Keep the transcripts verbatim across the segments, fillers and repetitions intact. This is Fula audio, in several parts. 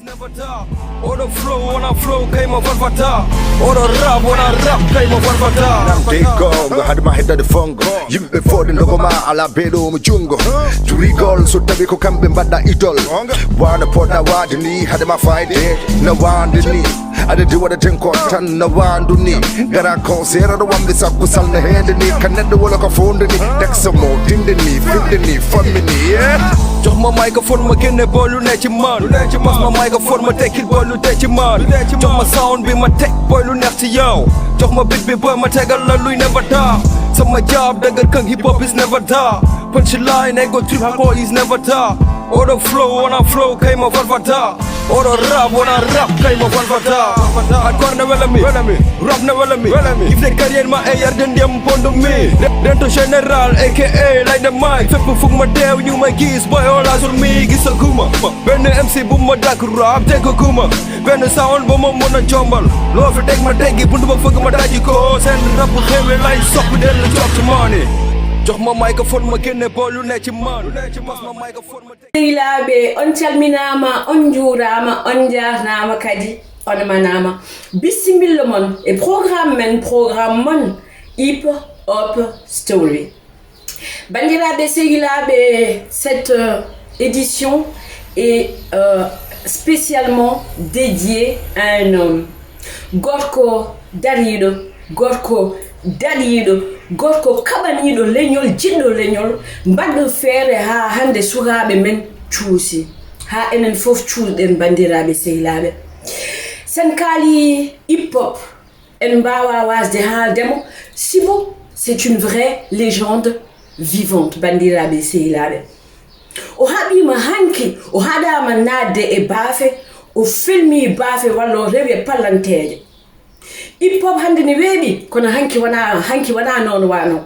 Never da. Oɗo flow wona flow kay mo varvata. Oɗo rap wona rap kay mo varvata. Namde gonga hade ma heddade fongo. Yimɓe fooɗe ndogo ma ala beeɗo mo jungo. Jurigol so tawi ko kamɓe mbaɗɗa idol. Wano poɗɗa waade ni hade ma fayde. Na wande ni. Aɗa di waɗa denkol tan na wandu ni. Gara concert aɗa wamde sakko salna heede ni. Ka neɗɗo wala ko fonde ni. Texte mo dinde ni, finde ni, fammi ni. Yeah. Jox ma microphone ma génne boy lu ne ci man. Jox ma microphone ma tekkil boy lu dee ci man. Jox ma sound bi ma teg boy lu neex ci yow. Jox ma beat bi boy ma tegal la luy never da. Sama job dëgër kang hip hop is never da. Punchline ego trip hako is never da. Oɗo flow wona flow kay mo varvata. Oɗo rap wona rap kay mo varvata. Hardcore ne wela mi. Rap ne wela mi. Gifte carrière ma e yarde ndiyam pondo mi. Rento général aka like the mic. Fépp fuk ma teew ñu may gis boy all eyes on me gis a guma. Benn M C bu ma dakk rap dégg guma. Benn sound ba ma mën a jombal. Loo fi teg ma teggi buntu ba fëgg ma dajji ko. Seen rap bu xewee lay soppi dellu job ci money. Jox ma microphone ma génne boy lu ne ci man. Jox ma microphone ma teg. Sehilaaɓe, on calminaama, on njuuraama, on njaarnaama kadi, on manaama. Bisimilla mon e programme men, programme mon, Hip Hop Story. Banndiraaɓe sehilaaɓe, cette euh, édition est euh, spécialement dédiée à un homme. Gorko dariiɗo, gorko daɗiiɗo, gorko kaɓaniiɗo leñol, jiɗɗo leñol, mbaɗɗo feere haa hannde sukaaɓe men cuusi, haa enen fof cuusɗen banndiraaɓe sehilaaɓe. Sen kaali hip hop, en mbaawa waasde haalde mo, sibu c'est une vraie légende vivante banndiraaɓe sehilaaɓe. O haɓiima hanki, o haɗaama naatde e baafe, o felmii baafe walla o rewi e pallanteeje. Hip hop hannde ne weeɓi, kono hanki wonaa, hanki wonaa noon waanoo.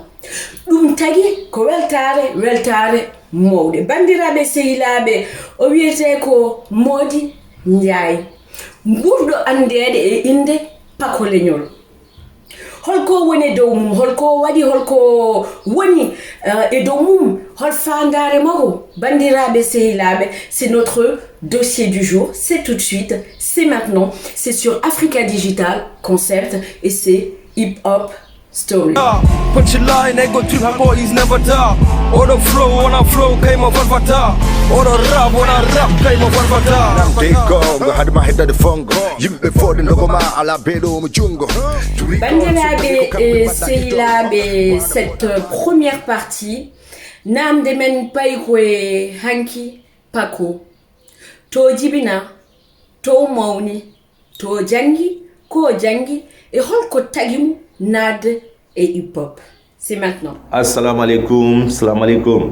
Ɗum tagi ko weltaare, weltaare mawɗe. Banndiraaɓe sehilaaɓe, o wiyetee ko Moodi Njaay, ɓurɗo anndeede e innde Pako Leñol. Holko woni e dow mum? Holko waɗi? Holko woni euh, e dow mum? Hol faandaare makko? Banndiraaɓe sehilaaɓe, c'est notre dossier du jour. C'est tout de suite, c'est maintenant. C'est sur Africa Digital Concept et c'est Hip Hop Story. Punchline ego trip hako is never da. Oɗo flow wona flow kay mo varvata. Oɗo rap wona rap kay mo varvata. Namde gonga hade ma heddade fongo. Yimɓe fooɗe ndogo ma ala beeɗo mo jungo. Banndiraaɓe e sehilaaɓe, cette première partie, naamde men payi ko e hanki Pako. To jibina, to mawni, to janngi, ko janngi, e holko tagi mo naatde e hip hop. C'est maintenant. Assalamu alaikum, assalamu alaikum.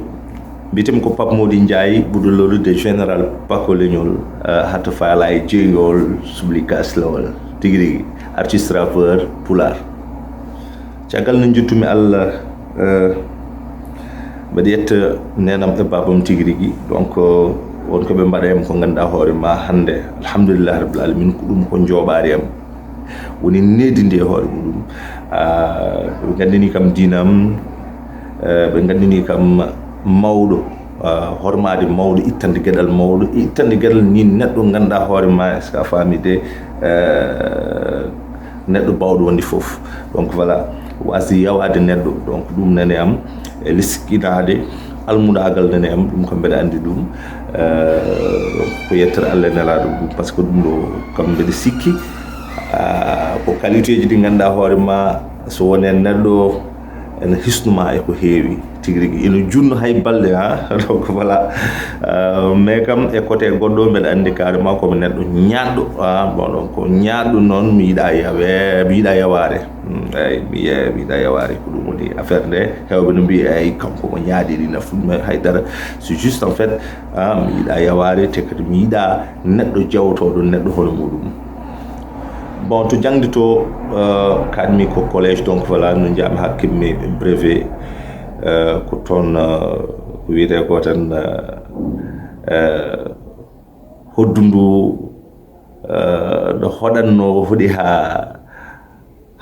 Mbiyetee-mi ko Pape Mody Ndiaye, ɓurɗo lollude Général Pako Leñol, uh, Hatta Faala e Jeyol, Subli Kaslawol, tigi rigi, artiste rappeur pulaar. Caggal nde njettumi Allah, uh, mbeɗa yetta neenam e baabam tigi rigi. Donc, uh, won ko ɓe mbaɗa yam ko ngannduɗaa hoore ma hannde. Alhamdulillahi Rabbil Alamin, ko ɗum ko njooɓaari am. Woni needi ndi e hoore muɗum. Ah, ɓe nganndini kam diinam, eh, ɓe nganndini kam mawɗo, ah, hormaade mawɗo, ittande geɗal mawɗo, ittande geɗal ni neɗɗo ngannduɗaa hoore ma, est-ce que a faami de, eh, neɗɗo baawɗo wonde fof. Donc voilà, waasde yawaade neɗɗo. Donc ɗum nani am e liskinaade almudaagal nani am, ɗum kam mbeɗa anndi ɗum. Eh, ko yettere Allah e Nelaaɗo ɗum, par ce que ɗum ɗo kam mbeɗa sikki, ah, ko qualité ji ɗi ngannduɗaa hoore ma, so wonii neɗɗo ene hisnuma e ko heewi tigi rigi, ene junno hay balɗe, ha. Donc voilà. Euh, mais kam e côté goɗɗo mbeɗa anndi carrément komi neɗɗo ñaaɗɗo, ha. Bon, donc ko ñaaɗɗo noon, mi yiɗa yawe, mi yiɗa yawaare. Mm, eyyi, mi ye-, mi yiɗa yawaare, ko ɗum woni affaire nde. Heewɓe no mbiya, eyyi, kanko mo ñaaɗi ɗi nafu ɗum hay dara. C'est juste en fait, ah, mi yiɗa yawaare, te kadi mi yiɗa neɗɗo jawtoɗo neɗɗo hono muɗum. Bon, to jangde to, euh, kaɗmi ko collège, donc voilà, no njami ha keɓmi brevet, euh, ko toon, euh, ko wiyete ko tan, euh, euh, hoddu ndu, euh, ɗo hoɗanno hoɗi ha,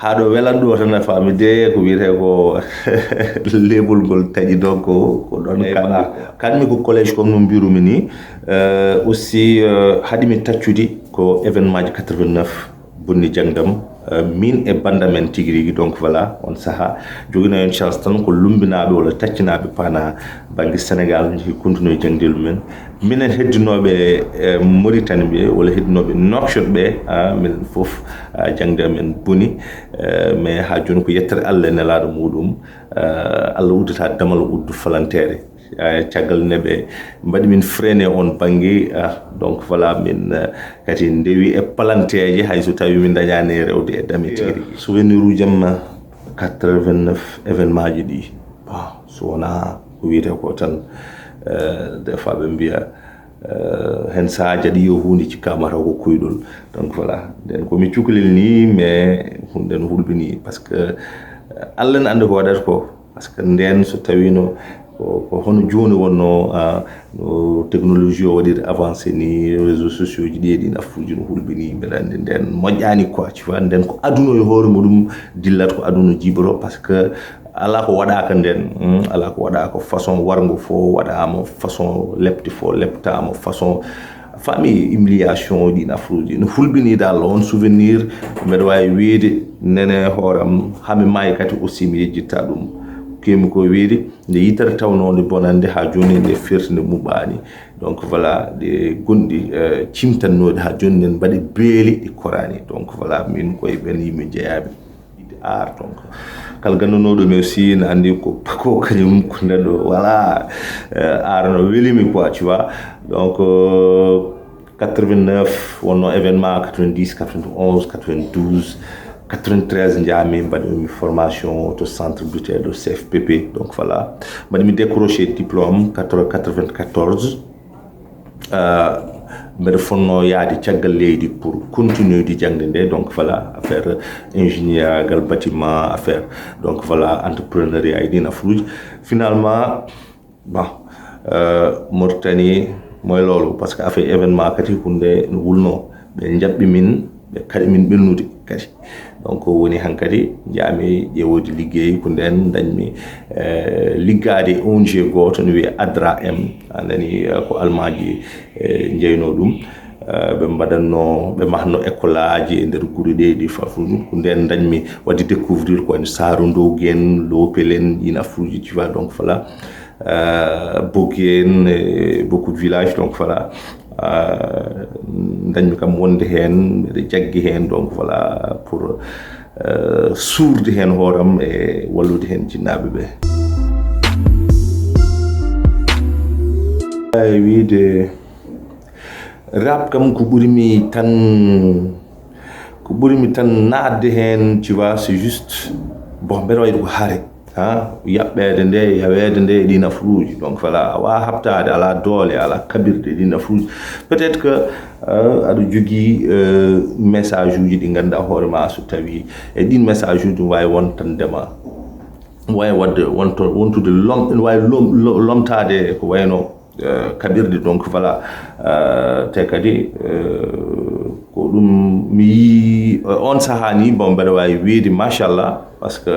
Haa ɗo welan ɗo tan a faami de ko wiyetee ko leebol ngol taƴi, donc ko ɗon. Kanmi ko collège comme no mbirumi ni. Euh, aussi euh, haɗimi taccude ko événement ji quatre-vingt-neuf bonni jangdam. Euh, min e bandam en tigi rigi, donc voilà, on saha jogino en chance tan ko lumbinaɓe wala taccinaɓe pana banggue Sénégal jeehi continue jangde lumen. Minen heddinoɓe e Mauritanie ɓe wala heddinoɓe Nouakchott ɓe, ah, minen fof, ah, jangde amen boni. Euh, mais ha joni ko yettere Allah e nelaɗo muɗum. Euh, Allah uddata damal uddu falantere. Eh, caggal nde ɓe mbaɗi min freiné on banggue, ah, donc voilà, min eh, kadi ndewi e palanteeje, hay so tawi min dañani rewde e dame tigi rigi. Souvenir uji am quatre-vingt-neuf événement ji ɗi, bon, so wona ko wiyete ko tan, eh, des fois ɓe mbiya, eh, hen saaha jaɗi yo hunde cikkama taw ko koyɗol. Donc voilà, nden komi cukalel ni, mais hunde no hulɓini parce que eh, Allah ne andi ko waɗata ko. Parce que nden so tawino ko, ko hono joni wonno, ah, no technologie o waɗiri avancé ni, réseaux sociaux ji ɗi e ɗin affuji no hulɓini, mbeɗa andi nden moƴƴani quoi, tu vois. Nden ko aduna e hoore muɗum dillat, ko aduna jiiboto, parce que ala ko waɗaka nden, hmm, ala ko waɗaka, façon wargo fo waɗama, façon lepte fo leptama, façon famille humiliation o ɗin afruji no hulɓini dal. On souvenir mbeɗa wawi wiide nene hooram, hami maayi kadi aussi mi yejjitta ɗum. Kemi ko wiide nde yitere tawnode bonande ha joni nde ferti nde muɓani. Donc voilà, ɗe gonɗi eh, cimtannoɗe ha joni nden mbaɗi beeli ɗi korani. Donc voilà, min koye ɓen yimɓe jeeyaɓe yiɗde art. Donc kala ganndanoɗo mi aussi ne andi ko pako kañum ko neɗɗo, voilà, eh, art no welimi quoi, tu vois. Donc euh, quatre-vingt-neuf wonno événement, quatre-vingt-dix, quatre-vingt-onze, quatre-vingt-douze, quatre-vingt-treize, njami mbaɗimi formation to centre biyeteɗo C F P P. Donc voilà, mbaɗimi décroché diplôme quatre-vingt-quatorze. Euh, mbeɗa fonno yaade caggal leydi pour continuer di jangde nde. Donc voilà, affaire ingénieur gal bâtiment, affaire, donc voilà, entrepreneuriat e ɗin affaire uji. Finalement, bon, euh, Mauritanie mooy loolu, parce que affaire événement kadi hunde no wulno, ɓe jaɓɓi min, ɓe kaɗi min ɓennude kadi. Donc woni hankadi njami ƴeewodi liggey ko nden dañmi eh, liggade O N G goto no wiye Adra M, andani eh, ko almaji eh, jeyno ɗum. Eh, ɓe mbaɗanno, ɓe mahno école aji e nder guure ɗe ɗi faf ɗum ko nden dañmi wadde découvrir ko en Saru Ndogen, Lopelen, ɗin affaire uji, tu vois. Donc voilà, euh, Bogen, euh, beaucoup de villages, donc voilà. Euh, dañmi kam wonde hen, mbeɗa jaggi hen, donc voilà, pour euh, suurde hen hooram e wallude hen jinnaɓe ɓe. Ay wiide rap kam ko ɓurimi tan, ko ɓurimi tan naatde hen, tu vois, c'est juste, bon, mbeɗa wayde ko hare, ha, yaɓɓeede nde, yaweede nde e ɗin affaire uji. Donc voilà, a wawa habtade, ala doole, ala kaɓirɗe e ɗin affaire uji. Peut-être que euh, aɗa jogii euh, message uji ɗi ngannduɗaa hoore ma, so tawi e ɗin message uji ɗum wawi wontande ma, wawi wadde wonto wontude lom ene wawi lom- lo- lomtaade ko wayno euh, kaɓirɗe. Donc voilà, euh, te kadi euh, ko ɗum mi yii euh, on saha ni, bon, mbeɗa wawi wiide machallah, parce que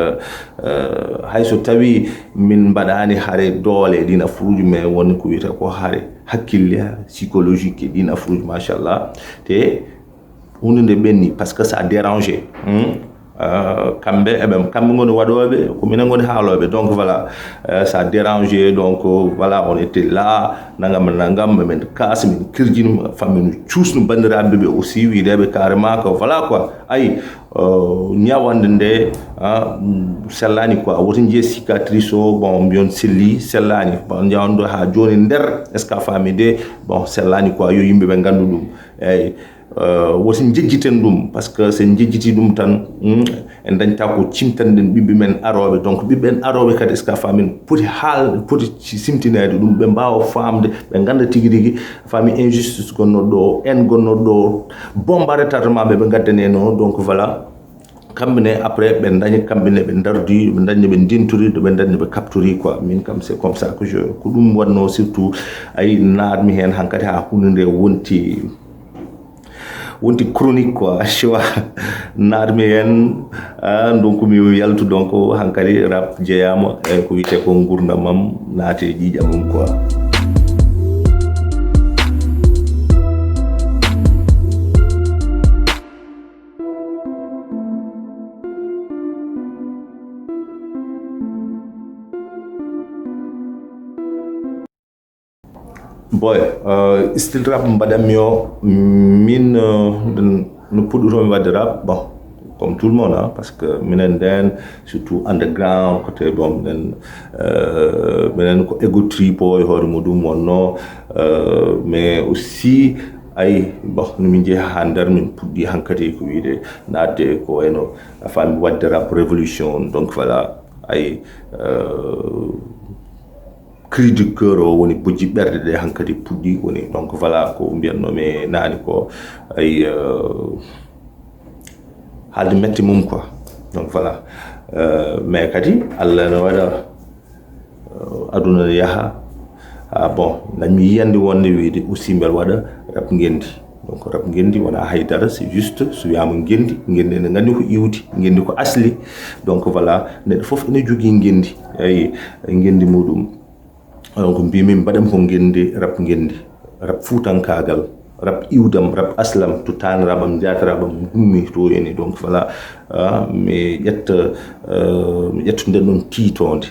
euh, hayso tawi min mbaɗani hare doole e ɗin affaire uji, mais woni ko wiyata ko hare hakkille, psychologique e ɗin affaire uji, machallah. Te hunde nde ɓenni parce que ça dérange, hmm? Euh, kamɓe eɓe kamɓe ngoni waɗoɓe, ko minen ngoni haaloɓe. Donc voilà, euh, ça dérange. Donc euh, voilà, on était là, nangam nangam, min kaasa, min kirjini, fammi no cuusno bandiraɓe ɓe aussi, wideɓe carrément que voilà quoi, ayi, euh, ñawande nde ah, mm, sellani quoi. Woto jiye cicatrice o, bon, mbiyon selli, sellani. Bon, ñawande ha joni nder, est-ce que a faami de? Bon, sellani quoi, yo yimɓe ɓe ngandu ɗum. Eyyi. Euh, woto jejjiten ɗum, parce que so en jejjiti ɗum tan, mm, en dañta ko cimtanɗen ɓiɓɓe men aroɓe. Donc ɓiɓɓe en aroɓe kadi, est-ce que a faami, poti haal poti ci- simtinede ɗum, ɓe mbawa famde, ɓe ganda tigi rigi, faami injustice gonnoɗo ɗo, en gonnoɗo ɗo, bomba retardement ɓe ɓe gaddaneno. Donc voilà, kamɓe ne après ɓe dañi, kamɓe ne ɓe dardi, ɓe dañi ɓe ndintori, ɓe dañi ɓe captori quoi. Min kam c'est comme ça que je, ko ɗum wanno surtout. Ayi, naatmi hen hankadi ha hunde nde wonti, Wonti chronique quoi, choix. Naatmi heen, ah, donc mi yaltu, donc hankadi rap jeyaama e ko wiyetee ko nguurndam am, naati e ƴiiƴam mum quoi. Boy, uh, style rap mbaɗanmi o, min, uh, no puɗɗotomi waɗde rap, bon, comme tout le monde, hein, parce que minen nden, surtout underground, côté, bon, minen, uh, minen ko ego trip o e hoore muɗum wonno, uh, mais aussi, ay, bon, no min njehi haa nder, min puɗɗi hankadi ko wiyde naatde ko wayno a faami waɗde rap révolution, donc voilà, ay, uh, cri du cœur o woni bojji ɓerɗe ɗe hankadi puɗɗi woni, donc voilà, ko mbiyatnomi naane ko, ay, uh, haalde metti mum quoi, donc voilà. Uh, mais kadi Allah no waɗa, uh, aduna no yaha. Ah, bon, dañmi yiyannde wonde wiyde aussi mbel waɗa rap ngenndi. Donc rap ngenndi wonaa haydara, c'est juste so wiyaama ngenndi, ngenndi ene nganndi ko iwdi, ngenndi ko asli. Donc voilà, neɗɗo fof ene jogii ngenndi, ay, ngenndi muɗum. Donc mbimi mbaɗam ko ngenndi, rap ngenndi, rap fuutankaagal, rap iwdam, rap aslam, to taaniraaɓam, jaatiraaɓam ngummi to ene. Donc voilà, ah, mi ƴetta, euh, mi ƴetta nden ɗon tiitoonde.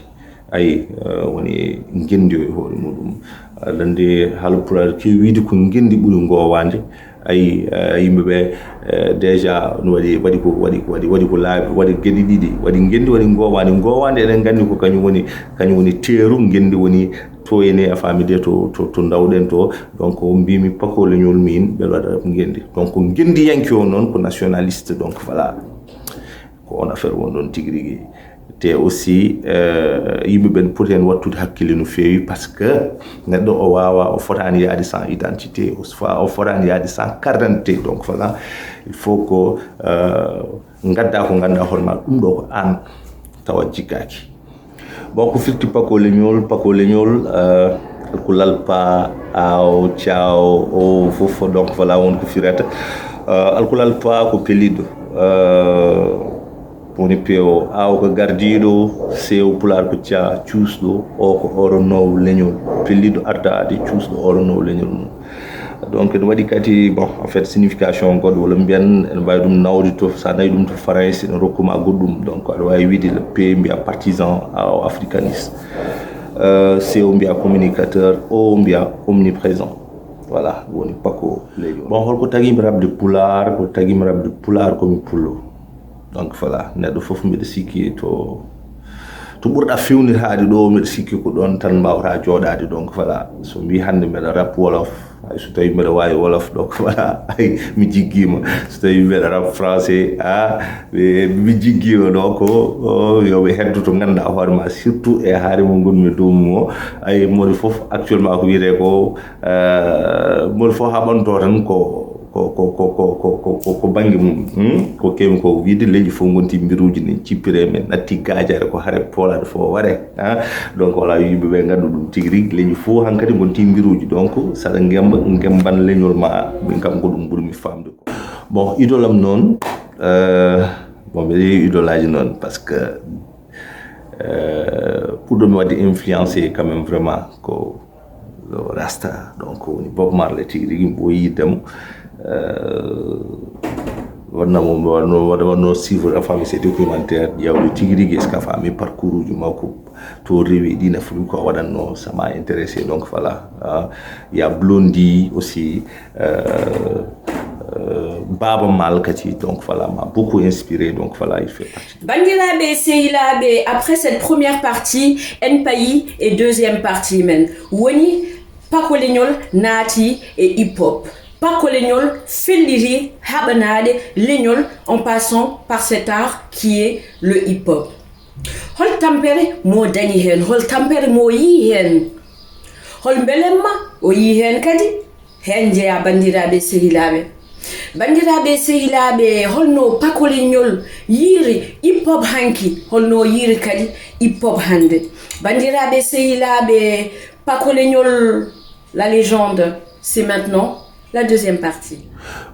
Ayi, eh, woni ngenndi o e hoore muɗum. Aɗa anndi haala pulaar keewi wiyde ko ngenndi ɓuri ngoowaande. Ayi, eh, yimɓe ɓe, eh, déjà no waɗi, waɗi ko, waɗi ko, waɗi, waɗi ko laabi, waɗi geɗe ɗiɗi, waɗi ngenndi, waɗi ngoowaandi. Ngoowaandi eɗen nganndi ko kañum woni, kañum woni teeru, ngenndi woni to ene a faami de to, to, to ndawɗen to. Donc o mbimi pako leñol min ɓe waɗa ngenndi. Donc ngenndi yanke o noon ko nationaliste, donc voilà. Ko on affaire won ɗon tigi rigi. Te aussi, euh, yimɓe ɓen poti heen wattude hakkille no feewi, parce que neɗɗo o waawa, o fotaani yaade sans identité, o fa-, o fotaani yaade sans carte d'identité. Donc voilà, il faut que, euh, ngadda ko ngannduɗaa hoore ma, ɗum ɗo ko aan tawa jiggaaki. Bon, ko firti pako leñol, pako leñol, euh, ko lalpa, aw, ciao, o fof, donc voilà, won ko firata. Euh, alko lalpa ko pelliɗo, euh, woni peewo, aw ko gardiiɗo, seewo pulaar ko ca cuusɗo, o ko oronoowo leñol, pelliɗo ardaade cuusɗo oronoowo leñol mum. Donc ene waɗi kadi, bon, en fait, signification goɗɗo, walla mbiyan ene mbaawi ɗum nawde to, so a nawi ɗum to Farayse ene rokku ma goɗɗum. Donc aɗa waawi wiide le P mbiya partisan, aw africaniste, euh, C o mbiya communicateur, O mbiya omniprésent. Voilà, woni pako leñol. Bon, holko tagi mi rabde pulaar? Ko tagi mi rabde pulaar ko mi pullo. Donc voilà, neɗɗo fof mbiɗa sikki to, to ɓurɗa fewnitaade ɗo, mbiɗa sikki ko ɗon tan mbawata jooɗaade. Donc voilà, so mbi hannde mbiɗa rap wolof, hay so tawi mbiɗa waawi wolof, donc voilà, ay, mi jiggiima. So tawi mbiɗa rap français, ah, mi, mi jiggiima. Donc o, o, yo ɓe heddo to ngannduɗaa hoore ma, surtout e haare mo ngonmi dow mum o. Ay, moni fof actuellement ko wiyetee ko, euh, moni fof haɓanto tan ko, ko, ko bannge mum, hmm? Ko keewmi ko wiide, leñi fof ngonti mbiruuji, ne cippiree, men natti gaajare, ko hare poolaade fof ware, ah. Donc voilà, yimɓe ɓe nganndu ɗum tigi rigi, leñi fof hankadi ngonti mbiruuji. Donc saɗa ngemba, ngemban leñol ma, min kam ko ɗum ɓurmi faamde ko. Bon, idole am noon, euh, bon, mbiɗa yeewi idole aji noon, parce que, euh, ɓurɗo mi waɗde influencé quand même vraiment ko le Rasta, donc woni Bob Marley tigi rigi, mi ɓooyi yiɗde mo. Euh, wanna mo, wanno, wanno, wanno suivre, a faami, c'est documentaire, ƴeewde tigi rigi, est-ce que a faami parcours uji makko, to rewi, ɗin e fof ko waɗanno, ça m'a intéressé. Donc voilà, hein. Il y a Blondie aussi, euh, euh, Baaba Maal kadi, donc voilà, m'a beaucoup inspiré, donc voilà, il fait partie. Banndiraaɓe sehilaaɓe, après cette première partie, en payi e deuxième partie men. Woni pakoleñol naati e hip-hop. Pakoleñol felliti haɓanaade leñol en passant par cet art qui est le hip-hop. Hol tampere mo dañi heen? Hol tampere mo yii heen? Hol mbelemma o yii heen kadi? Heen njeyaa, banndiraaɓe sehilaaɓe. Banndiraaɓe sehilaaɓe, holno pakoleñol yiiri hip-hop hanki? Holno yiiri kadi hip-hop hannde? Banndiraaɓe sehilaaɓe, pakoleñol, la légende, c'est maintenant La deuxième partie.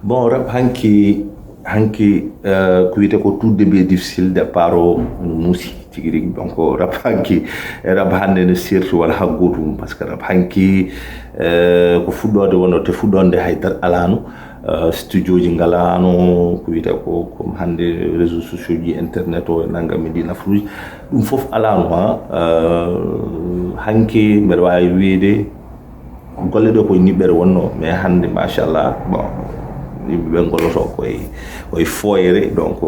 Bon, rap hanki hanki euh, ko wiyete ko tout début difficile, départ o no muusi tigi rigi. Donc rap hanki e rap hannde no serti wala ha gootum, parce que rap hanki euh, ko fuɗɗode wonno te fuɗɗonde haydara alano. Euh, studio ji ngalano, ko wiyete ko comme hannde réseaux sociaux ji, internet o e nangam e ɗi nafruji, ɗum fof alano ha euh, hanki mbeɗa wawi wiyde golle ɗo ko niɓɓere wonno, mais hannde machallah bon, yimɓe ɓe golloto koye koye fooyre. Donc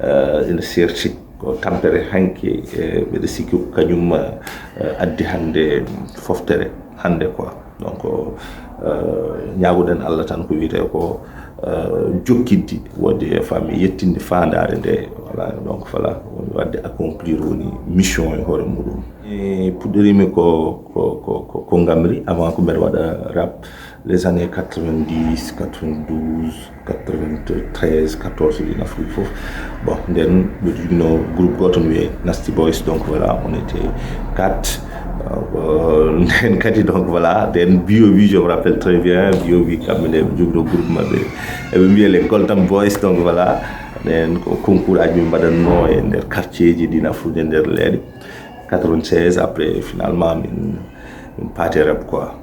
euh, ene serti ko tampere hanki e mbeɗa sikki ko kañum euh, addi hannde foftere hannde quoi. Donc euh, ñaagoɗen Allah tan ko wiyete ko euh, jokkidde wodde e fami yettinde fandare nde. Voilà, donc voilà, woni wadde accomplir woni mission e hoore muɗum. E puɗɗorimi ko ko ko ko ngamri avant ko mbeɗa waɗa rap les années quatre-vingt-dix, quatre-vingt-douze, quatre-vingt-treize, quatorze ɗi nafruji fof. Bon, nden mbeɗa jogino groupe goto no wiyee Nasty Boys. Donc voilà, on était quatre. Euh, nden kadi donc voilà, nden B O B, je me rappelle très bien, B O B kamɓe nde ɓe jogino groupe maɓɓe, eɓe mbiya les Golden Boys. Donc voilà, nden ko concours aji min mbaɗatno e nder quartier ji ɗi nafruji e nder leeɗe. Quatre-vingt-seize, après finalement min min paati rap quoi.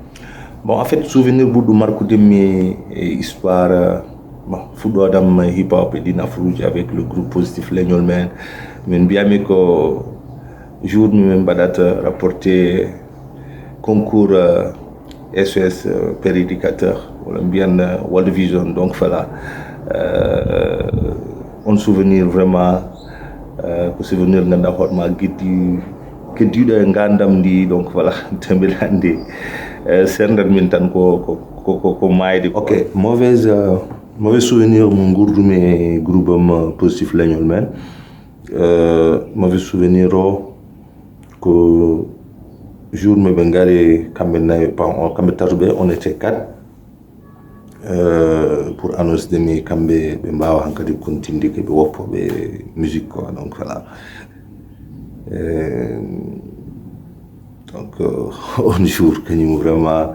Bon, en fait, souvenir ɓurɗo markude mi e histoire euh, bon, fuɗɗodam hip hop e ɗi nafruji avec le groupe Positif Leñol Men. Min mbiyami ko jour mi min mbaɗata rapporté concours euh, S O S euh, périodicateur wala mbiyan euh, World Vision. Donc voilà, euh, on souvenir vraiment euh, ko souvenir ganduɗa hoore ma geddi keddiɗo e ngandam ndi. Donc voilà, tembe hannde euh, serndat min tan ko ko ko ko mayde. Ok, mauvaise euh, mauvais souvenir mo gurdumi e groupe am euh, Positif Leñol Men. Euh, mauvais souvenir o ko jour mi ɓe ngari kamɓe nayo, kamɓe tato ɓe, on était quatre. Euh, pour annonce de mi kamɓe ɓe mbawa hankadi continde ke ɓe woppoɓe musique quoi. Donc voilà. Euh, donc euh, on jour kañum vraiment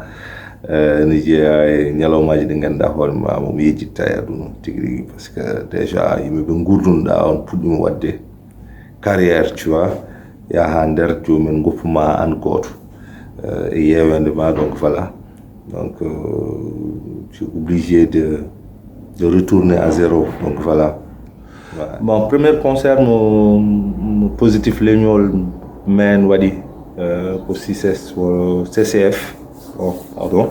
euh, ne jeeya e ñalawmaji ɗi ganduɗa hoore ma mo mi yejjitta e aduna tigi rigi, parce que déjà yimɓe ɓe gurdunɗa on puɗɗima wadde carrière, tu vois, yaha nder jomumen goppuma an goto euh, e yewende ma. Donc voilà, donc euh, tu es obligé de, de retourner à zéro. Donc voilà. Voilà. Bon, premier concert mo, mo Positif Leñol Men waɗi euh, ko C C S, euh, C C F. Oh, pardon.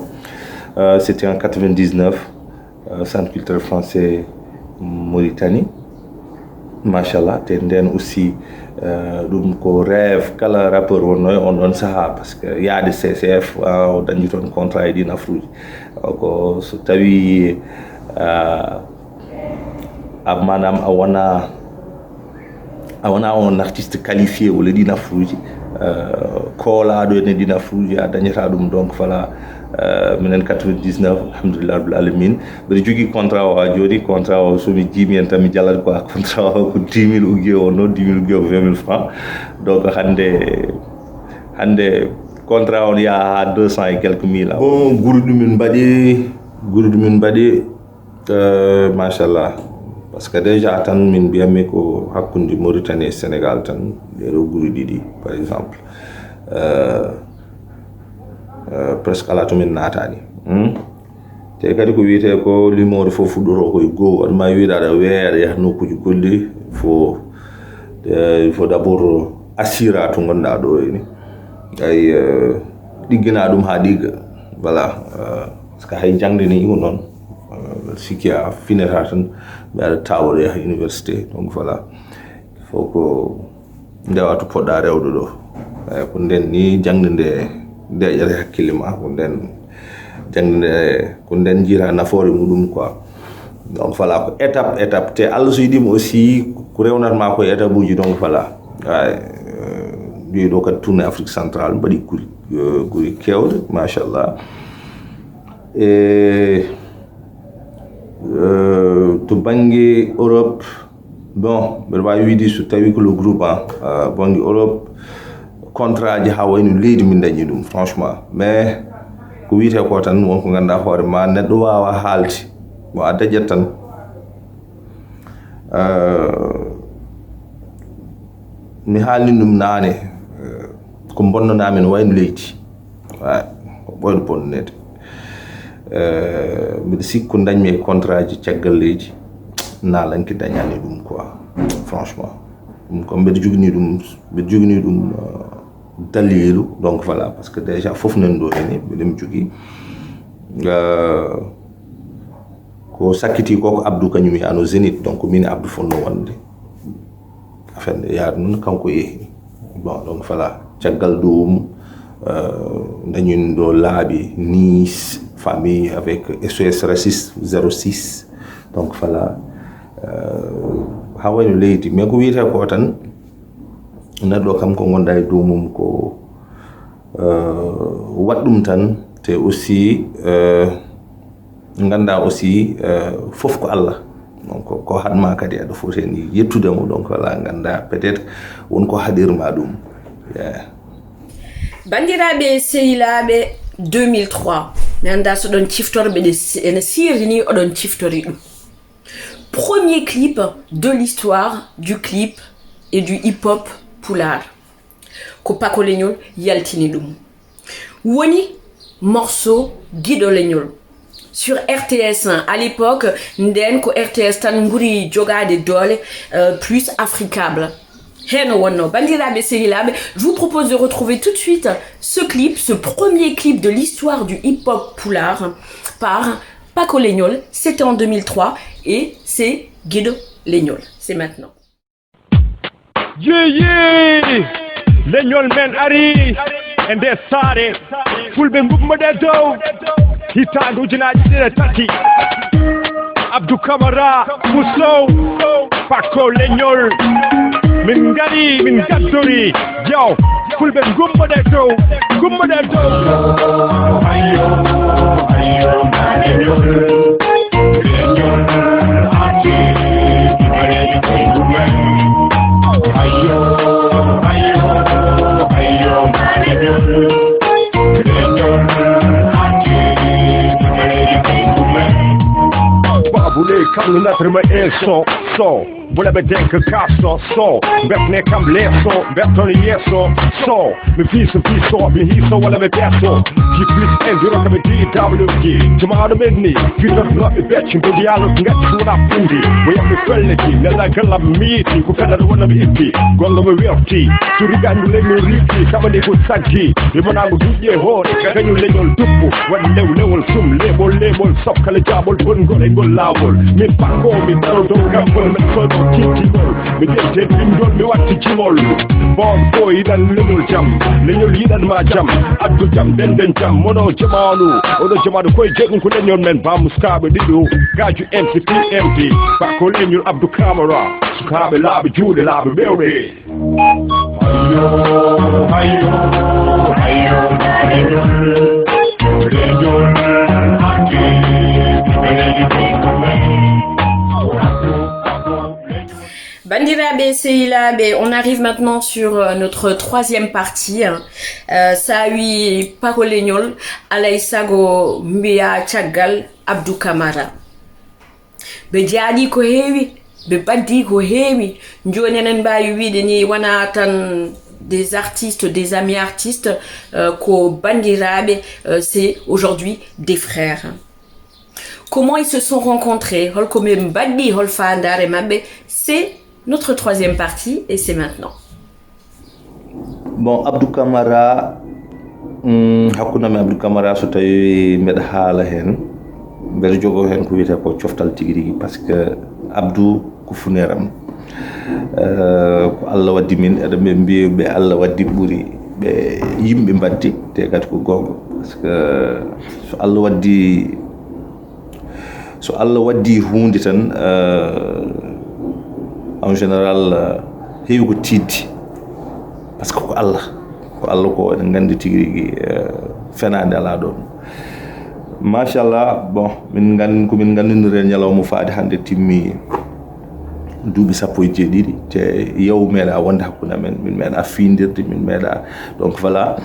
Euh, c'était en quatre-vingt-dix-neuf, euh, Centre culturel français Mauritanie. Machallah, te nden aussi euh, ɗum ko rêve kala rappeur wonno e on ɗon saaha, parce que yaade C C F ah, o dañi toon contrat e ɗin afruji. Ko so tawi euh, a manam a wona a wona on artiste qualifié wala ɗin afruji euh, koolaɗo ene ɗin afruji a dañata ɗum. Donc voilà, euh, minen quatre-vingt-dix-neuf, alhamdulillah rabbil alamin, mbeɗa jogui contrat o ha joni. Contrat o somi jimi hen tan mi jalat quoi. Contrat o ko dix mille ugie wonno, dix mille ugie ko vingt mille francs. Donc hande hande contrat on yaha ha deux cents et quelques mille. Bon, guruɗi min mbaɗi guruɗi min mbaɗi euh, machallah, parce que déjà tan min mbiyatmi ko hakkude Mauritanie e Sénégal tan, ɗeɗo guruɗi ɗi par exemple euh, euh, presque ala to min natani. Hmm? Te kadi ko wiyete ko limoore fof fuɗɗoro koye goho, waɗma wiide aɗa weeya aɗa yaha nokkuji golle. Fo il faut d'abord assira to gonɗa ɗo eni. Ay euh, ɗiggina ɗum ha ɗigga. Voilà euh, parce que hay jangde ni ko noon euh, sikki a finata tan, mbiɗa tawoɗo yaha université. Donc voilà, il faut ko ndewa to poɗɗa rewde ɗo. Eyi, ko nden ni jangde nde deƴata hakkille ma, ko nden jangde nde ko nden jiita nafoore muɗum quoi. Donc voilà, ko étape étape te Allah so yiɗima aussi ko rewnata ma ko étape uji. Donc voilà, ay ɗiɗo kadi tourné Afrique centrale mbaɗi guri guri kewɗe machallah. E to bangge Europe, bon, mbeɗa wawi wiide so tawi ko le groupe en bangge Europe, contrat ji ha wayno leydi min dañi ɗum franchement. Mais Ko wiyetee ko tan, won ko ngannduɗaa hoore ma, neɗɗo waawaa haalde. Mo a daƴat tan. Euh, mi haalni ɗum naane, euh, ko bonnanaa min wayno leydi. Wa-, ko ɓooyɗo bonnaneede. Euh, mbiɗa sikki ko ndañmi e contrat ji caggal leydi, naalanke dañani ɗum quoi, franchement. Ɗum ko mbeɗa jogini ɗum, mbeɗa jogini ɗum, euh, daliilu, donc voilà, parce que déjà fof nan ɗo henne, mbiɗa mi jogii. Euh, ko sakkiti ko, ko Abdou kañum yano Zénith, donc min e Abdou fonno wonde. Affaire nde yaari noon, kanko yehi. Bon, donc voilà, caggal ɗum, euh, dañin ɗo laabi Nice, famille avec S O S Racisme zéro six. Donc voilà, euh, haa wayno leydi. Mais ko wiyetee ko tan, neɗɗo kam ko ngonɗa e dow mum ko, euh, waɗ ɗum tan, te aussi, euh, ngannda aussi, euh, fof ko Allah. Donc, ko haɗma kadi aɗa foti heen yettude mo. Donc, voilà, ngannda peut-être won ko haɗirma ɗum. Yeah. Banndiraaɓe sehilaaɓe, deux mille trois, mi annda so ɗon ciftorɓe ɗe si-, ene seeri ni oɗon ciftori ɗum. Premier clip de l'histoire du clip et du hip-hop pulaar. Ko Pako Leñol yaltini ɗum. Woni morceau Giɗo Leñol. Sur R T S un, à l'époque, nden ko R T S tan ɓuri jogaade doole, euh, plus africable. Heno wonno, banndiraaɓe sehilaaɓe, je vous propose de retrouver tout de suite ce clip, ce premier clip de l'histoire du hip-hop pulaar par Pako Leñol. C'était en deux mille trois et c'est Giɗo Leñol. C'est maintenant. Yeyi! Leñol men ari e nde saare. Fulɓe ngummoɗe dow. Hitaande ujunaaji ɗiɗi e tati. Abdou Camara, Moussow, Pako Leñol. Min ngari, min ngaddori. Yo, Fulɓe ngummoɗe dow, ngummoɗe dow. Ayo, ayo, ayo. Babu ne kam no natrima e so, so. Bula ɓe denka kaso, so. Mbetne kam leso, mbetton yeso, so. Mi fiiso, fiiso, mi hiiso, walla mi peeso. G plus un, zero seven D W G. Jamaaɗo men ni, fitorɗo maɓɓe becce, mbeɗi yaalno ngati wona pundi. Mo yammi felliti, nella gallam miiti, ko fedata wona mi itti. Golle mo werti, turi gandu leñol riiti, kamani ko saggi. Mi mona mo duƴƴe hoore, kañum leñol duppo. Waɗi lew lewol sum, leɓol leɓol, sop kala jaɓol, bongol e ngol laawol. Min pakko, mi daro dow gabbol, men sono tintinol. Mi ƴetti bindol, mi watti jimol. Boom, boy, yiɗan leñol jam. Leñol yiɗan ma jam. Addu jam, denden jam. Mono jamaanu. Oɗo jamaanu koye jeɗɗum ko leñol men. Ba muskaɓe ɗiɗo. Gaju M C P M D. Bakko leñol Abdou Camara. Sukaɓe laaɓe juuɗe, laaɓe ɓewɗe. Hayo, hayo, hayo, leñol. Leñol, hakke. Leñol. Banndiraaɓe sehilaaɓe, on arrive maintenant sur, euh, notre troisième partie, hein. Euh, sa wi Pako Leñol, alay sago mbiya caggal Abdou Camara. Ɓe jaaɗi ko heewi, ɓe baddi ko heewi. Jooni eɗen mbaawi wiide ni wona tan des artistes, des amis artistes, euh, ko banndiraaɓe, euh, c'est aujourd'hui des frères. Comment ils se sont rencontrés, holko ɓe mbaɗi, hol faandaare maɓɓe, c'est notre troisième partie et c'est maintenant. Bon, Abdou Camara, mm, hakkunde am e Abdou Camara, so tawi mbeɗa haala heen, mbeɗa jogoo heen ko wiyetee ko coftal tigi rigi, parce que Abdou ko funeeram. Euh, ko Allah waddi min, eɗen ɓe mbiya ɓe Allah waddi ɓuri ɓe yimɓe mbatti, te kadi ko goonga. Parce que so Allah waddi, so Allah waddi huunde tan, euh, en général, euh, heewi ko tiiɗi. Parce que ko Allah, ko Allah ko eɗen nganndi tigi rigi, euh, fenaande alaa ɗoon. Machallah, bon, min nganndi ko min nganndinori e ñalawma faade hannde timmi. duuɓi sappo e jeeɗiɗi, te yawu meeɗa wonde hakkunde amen, min meeɗa fiindirde, min meeɗa. Donc voilà,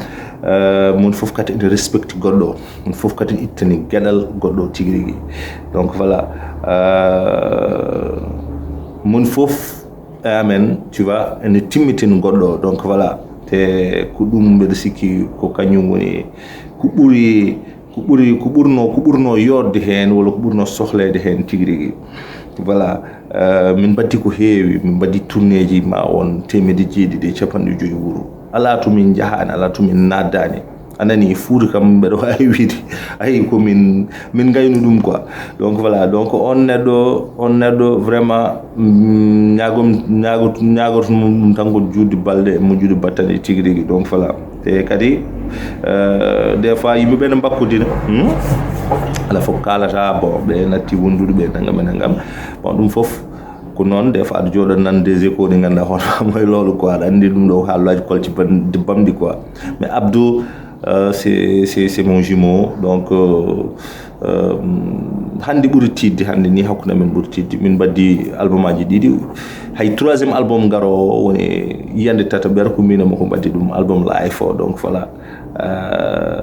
euh, mon fof kadi ene respecte goɗɗo, mon fof kadi ittani geɗal goɗɗo tigi rigi. Donc voilà, euh, mon fof e amen, tu vois, ene timmitin goɗɗo. Donc voilà, te ko ɗum mbeɗa sikki ko kañum woni ko ɓuri ko ɓuri ko ɓurno ko ɓurno yodde heen walla ko ɓurno sohleede heen tigi rigi. Voilà. Euh, min mbaddi ko heewi, min mbaddi tourneeji ma on teemedde jeeɗiɗi e capanɗe joyi wuro. Alaa to min njahaani, alaa to min naaddaani. A nani, Fuuta kam mbeɗa waawi wiide, ayi, ko min min ngaynu ɗum quoi. Donc voilà, donc on neɗɗo on neɗɗo vraiment, mm, ñaagom ñaagot ñaagoto mum ɗum tan ko juutde balɗe e moƴƴude battane tigi rigi. Donc voilà. Te kadi, euh, des fois yimɓe ɓe ne mbakkodina, hmm? Ala fof kaalata, bon, ɓe natti wondude ɓe nangam e nangam. Bon, ɗum fof ko noon, des fois aɗa jooɗa nan des échos ɗi ngannduɗaa hono moye loolu quoi, aɗa anndi ɗum ɗo haalaaji kolci bamɗi quoi. Mais Abdou, euh, c'est c'est c'est mon jumeau. Donc, euh, euh, hannde ɓuri tiiɗde, hannde ni hakkunde amen ɓuri tiiɗde. Min mbaddi albumaji ɗiɗi. Hay troisième album garoowo woni yiyannde tataɓere, ko min e makko mbaddi ɗum, album live o. Donc voilà. Euh,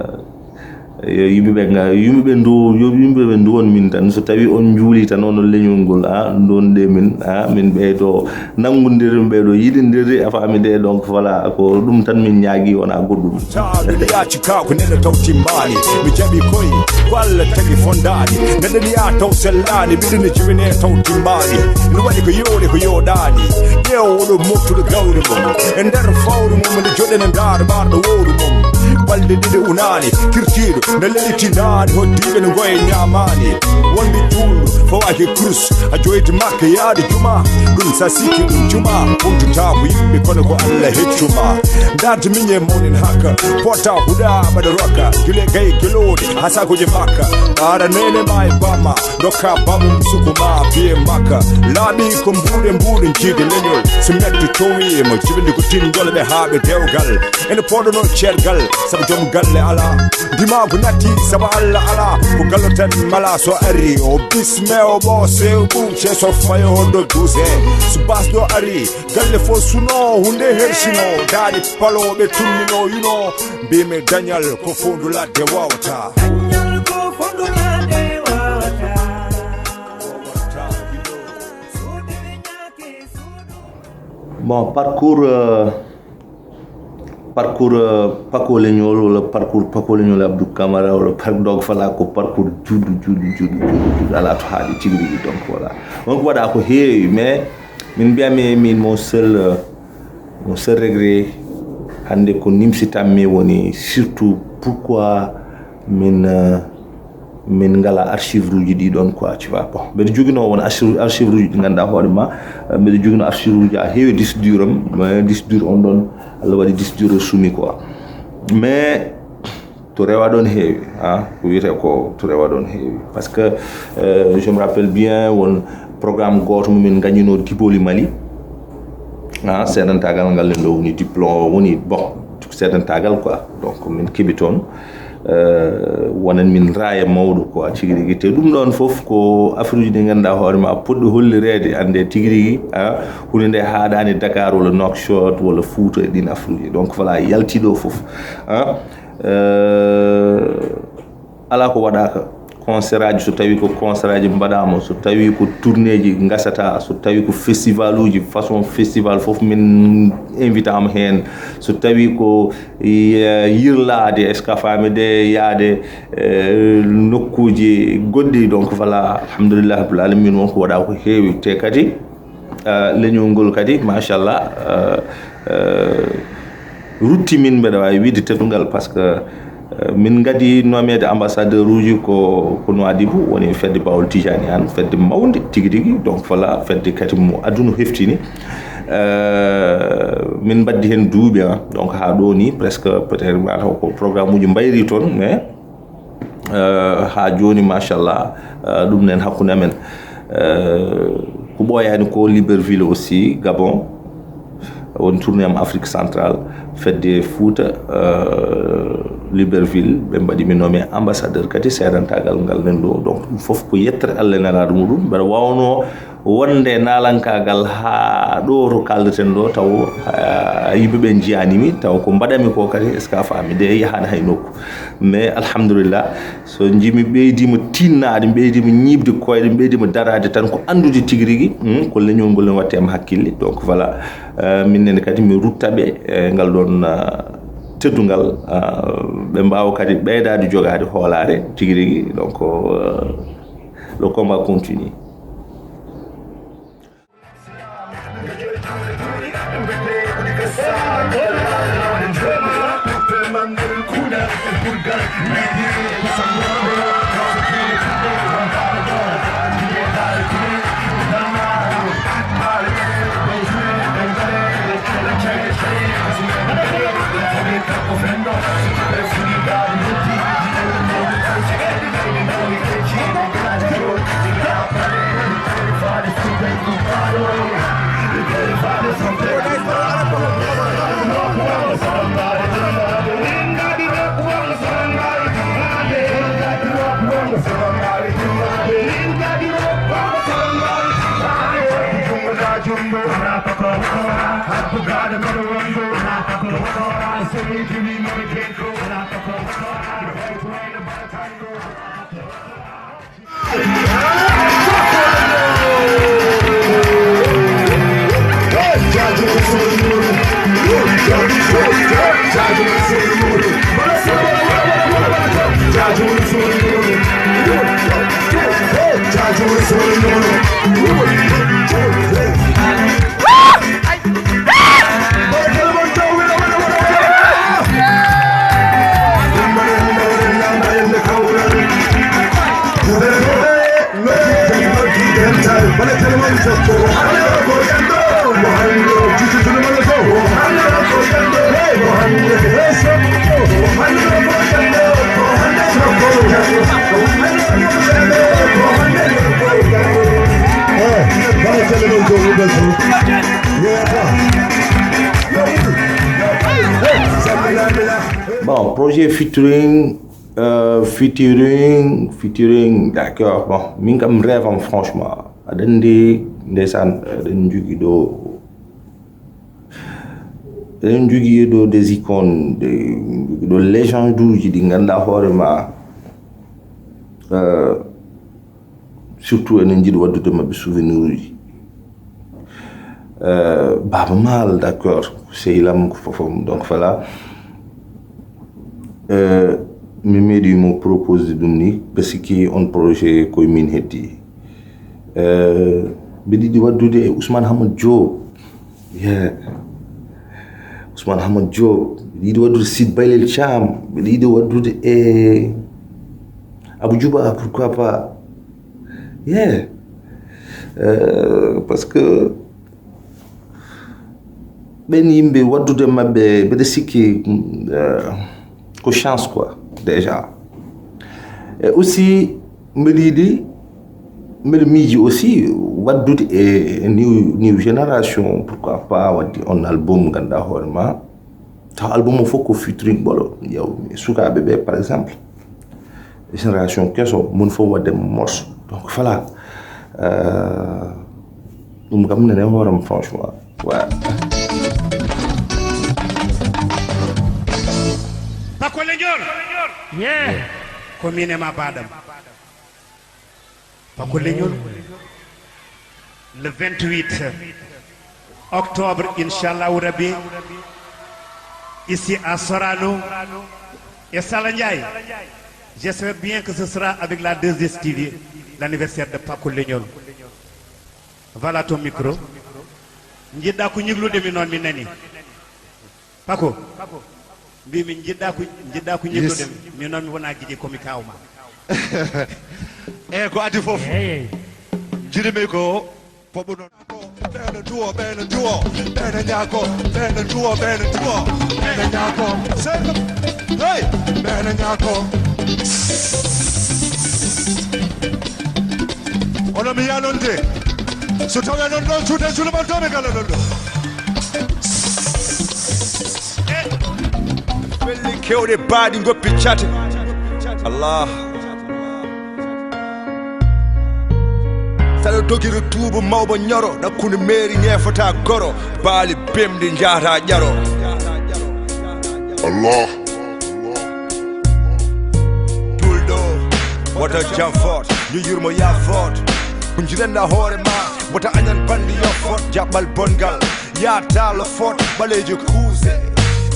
yo yimɓe ɓe nga yimɓe ɓe ndu yo yimɓe ɓe nduwon min tan, so tawi on njuuli tan onon leñol ngol, a ndonɗe min, a min ɓeydo nanngondirde, min ɓeydo yiɗindirde, a faami de. Donc voilà, ko ɗum tan min ñaagi, wona goɗɗum. Taɗude yaaci ka ko neɗɗo taw timmaani. Mi jaɓi koy ko Allah tagi fondaani. Neɗɗo ni yaa taw sellaani, ɓiɗɗo ne jibine taw timmaani. Ina waɗi ko yooɗi ko yooɗaani. Ƴeew oɗo moftude gawri mum e nder fawri mum, nde joɗene ndaar ɓarɗo wowri mum. Balɗe ɗiɗi unaani kirtiiɗo, nde lelitinaani hoddiiɓe no ngoye ñaamaani. Wonde juulɗo fawaaki kurus, a joyti makka yaade juma. Ɗum sa sikki ɗum juma, ɓumtata ko yimɓe kono ko Allah heccuma. Darde miñe mawnin hakka, pota huɗa mbaɗa rokka. Jule gay gelooɗe, ha sagoje makka. Ɓaara nene ma e bama, dokka bamum suku ma biye makka. Laaɓi ko mbuuɗe mbuuɗe jiide leñol. So metto cowi mo jibinde ko tingol ɓe haaɓe dewgal. Ene poɗono ceergal, sabu joom galle ala. Dimaagu natti, sabu Allah ala. Ko gallo tan mala so ari, o bisme o ɓo sew ɓum ce sof mayo do duse. So bas ɗo ari, galle fof suno, hunde hersino. Daɗi paloɓe tummino, yuno. Mbimi dañal ko fondu ladde wawata. Dañal ko fondu ladde wawata. Bon, parcours, euh, parcours, euh, Paco Leñol, walla parcours Paco Leñol Abdou Camara, walla par-, donc voilà, ko parcours juɗɗo, juɗɗo, juɗɗo, juɗɗo, juɗɗo, ala to haaɗi tigi rigi. Donc voilà. Donc waɗa ko heewi, mais min mbiyami min mon seul, euh, mon seul regret, hannde ko nimsitanmi woni surtout pourquoi min, euh, min ngala archive uji ɗi ɗon quoi, tu vois. Bon, mbeɗa joginoo won archive, archive uji ɗi ngannduɗaa hoore ma, euh, mbeɗa joginoo archive uji a heewi disque dur am, mais disque dur on ɗon, Allah waɗi disque dur o sumi quoi. Mais to rewa ɗon heewi, ha, ko wiyete ko to rewa ɗon heewi. Parce que, euh, je me rappelle bien, won programme gooto mo min ngañino Diboli Mali. Ha, seedantagal ngal ɗo woni diplôme, woni, bon, seedantagal quoi. Donc min keɓi toon, euh, wonan min raaya mawɗo quoi, tigi rigi. Te ɗum ɗon fof ko affaire uji ɗi ngannduɗaa hoore ma, poɗɗo hollireede, annde tigi rigi, ha, hunde nde haaɗaani Dakar walla Nouakchott walla Fouta e ɗin affaire uji. Donc voilà, yalti ɗo fof, ha. Euh, ala ko waɗaka. Concert aji, so tawi ko concert aji mbaɗama, so tawi ko tournée ji gasata, so tawi ko festival uji, façon festival fof min invitama hen. So tawi ko, eh, yirlade, est-ce que a faami de, yaade, eh, nokkuji goɗɗi. Donc voilà, alhamdulillah rabbil alamin, won ko waɗa ko heewi. Te kadi, euh, leñol ngol kadi, machallah, euh, euh, rutti min, mbeɗa wawi wiide teddungal, parce que, euh, min ngadi nomeede ambassadeur uji ko, ko Nouadhibou, woni fedde Bawol Tijani Anne, fedde mawde tigi rigi. Donc voilà, fedde kadi mo aduna heftini. Euh, min mbaddi hen duuɓi, hein. Donc ha ɗo ni presque peut-être mataw ko programme uji mbayri toon, mais, euh, ha joni, machallah, euh, ɗum nen hakkunde amen. Euh, ko ɓooyaani ko, Libreville aussi, Gabon, won tournée am Afrique Centrale, fedde Fouta, euh, Libreville, ɓe mbaɗi mi nommé ambassadeur kadi seedantagal ngal nan ɗo. Donc ɗum fof ko yettere Allah e nelaaɗo muɗum. Mbeɗa waawno wonde naalankaagal haa ɗo to kaaldaten ɗo, taw, ah, yimɓe ɓe njiyaani mi, taw ko mbaɗami ko kadi est-ce que a faami, nde yahaani hay nokku. Mais alhamdulillah, so njimi ɓeydima tinnaade, ɓeydima ñiiɓde koyɗe, ɓeydima daraade tan ko anndude tigi rigi, hmm, ko leñol ngol ne watte am hakkille. Donc voilà, euh, min nene kadi mi rutta ɓe, eh, ngal ɗon, ah, teddungal, ah, ɓe mbaawa kadi ɓeydaade jogaade hoolaare tigi rigi. Donc, euh, le combat continue. Bon, projet featuring, euh, featuring, featuring, d'accord. Bon, min kam rêve am, franchement. Aɗa anndi, ndeysaan, eɗen njogii ɗo, eɗen njogii ɗo des icônes, des, ɗo légende uji ɗi ngannduɗaa hoore ma, euh, surtout eɗen njiɗi waɗdude maɓɓe souvenir uji. Euh, Baaba Maal, d'accord, sehil am ko fof, donc voilà. Euh, mi meeɗi mo proposé ɗum ni, ɓe sikki on projet koye min heddi. Euh, mbiɗa yiɗi waɗdude e Ousmane Hamad Diop. Yeah. Ousmane Hamad Diop, mbiɗa yiɗi waɗdude Sidy Baylel Thiam, mbiɗa yiɗi waɗdude e Abou Djouba, pourquoi pas? Yeah. Euh, parce que ɓen yimɓe waɗdude maɓɓe, mbeɗa sikki, euh, ko chance quoi, déjà. Et aussi, mbeɗa yiɗi, mbeɗa miiji aussi waɗdude e new, new génération, pourquoi pas waɗde on album, ngannduɗaa hoore ma. Taw album o fof ko featuring ɓolo. Yaw, sukaaɓe ɓe, par exemple, génération keso, mun fof waɗde morceau. Donc voilà. Euh, ɗum kam nene hooram, franchement. Ouais. Pako Leñol. Yeah. Ko min e ma baɗam. Pako Leñol. Le vingt-huit octobre, Inch'Allah Rabbi, ici à Sorano, et Sala Ndiaye. J'espère bien que ce sera avec la deux S T V, l'anniversaire de Pako Leñol. Voilà ton micro. Njiɗɗa ko ñiglude mi noon mi nani. Pako, mbimi njiɗɗa ko, njiɗɗa ko ñiglude mi noon mi wona giƴe komi kawma. Eyi ko adi fof. Jiɗimi ko poɓu noon. Ɓeɗo duwo, ɓeɗo duwo, ɓeɗo ñaako, ɓeɗo duwo, ɓeɗo duwo, ɓeɗo ñaako. Seko, hey, ɓeɗo ñaako. Ono mi yalonde. So tawi non ɗon cuuɗe julo ɓantoɓe gala non ɗo. Kewɗe baaɗi ngoppi cate. Allah. Saɗa dogiri tuubu mawba ñoro, ɗakkunde meeri ñeefata goro, baali bemɗi njahata ƴaro. Allah. Julɗo, wata jam fot, yo yurmo ya fot. Ko jiɗanɗa hoore ma, wata añan banndi yo fot, jaɓɓal bongal. Yaataalo fot, ɓaleejo kuuse.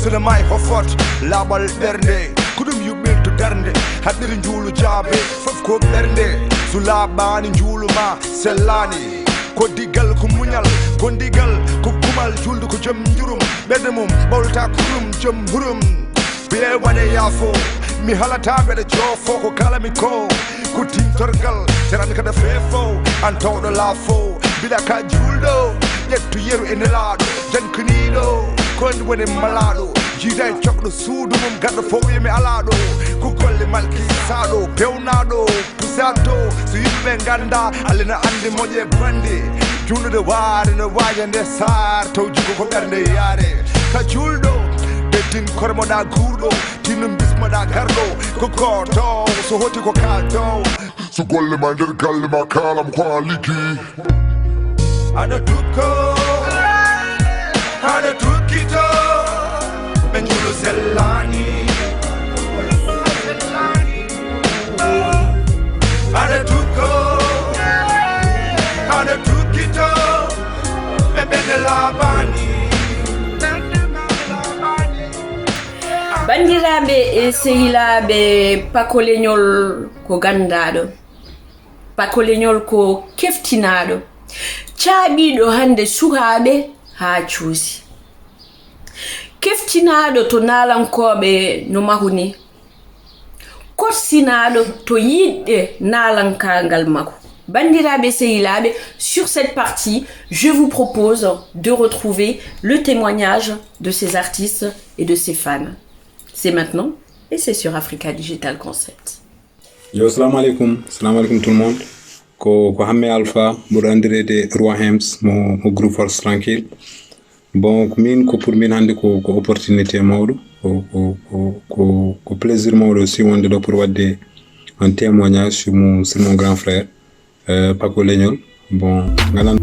Sona may ho fot, laaɓal ɓernde. Ko ɗum yuɓɓinto darnde, haɗɗiri njuulu jaabe. Fof ko ɓernde, so laaɓaani njuulu ma sellaani. Ko digal ko muñal, ko ndigal, ko kumal juldu ko jom njurum. Ɓernde mum, ɓolta kurum, jom hurum. Bile waɗe yaafo, mi halata mbeɗa joofo ko kala mi ko. Ko tintorgal, teran kada feefo, an tawɗo laafo. Bila ka julɗo, ƴettu yeru e nelaaɗo, jankiniiɗo. Ko ndi woni malaaɗo, jiida e cokɗo suudu mum, garɗo fof wiya mi alaaɗo. Ko golle malki saaɗo, pewnaaɗo, pusaaɗo. So yimɓe ngannda, Alla na anndi moƴƴe bannde. Juulnude waare no waaja nde saar, taw jikku ko ɓernde yaare. Ka julɗo, ɓeddin kormoɗa guurɗo, tinno bismoɗa garɗo. Ko gooto, so hoti ko kaalto. So golle ma nder galle ma, kaalam ko a liggi. Aɗa tukko, aɗa tukkito, ɓe njuulu sellaani. Aɗa tukko, aɗa tukkito, ɓe ɓenne laaɓaani. Banndiraaɓe e sehilaaɓe, pakoleñol ko ganndaaɗo, pakoleñol ko keftinaaɗo, caaɓiiɗo hannde sukaaɓe haa cuusi. Keftinaaɗo to naalankooɓe no mahu ni, korsinaaɗo to yiɗde naalankaagal makko. Banndiraaɓe sehilaaɓe, sur cette partie, je vous propose de retrouver le témoignage de ces artistes et de ces fans. C'est maintenant et c'est sur Africa Digital Concept. Yo, salamu aleykum. Salamu aleykum tout le monde. Ko ko Hamme Alpha, mboɗo anndireede Roi Hems, mo, mo groupe Force Tranquille. Bon, ko min, ko pour min hannde ko, ko opportunité mawɗo, ko, ko, ko, ko, ko plaisir mawɗo aussi wonde ɗo pour waɗde un témoignage sur mon, sur mon grand frère, euh, Paco Leñol. Bon, ngalan.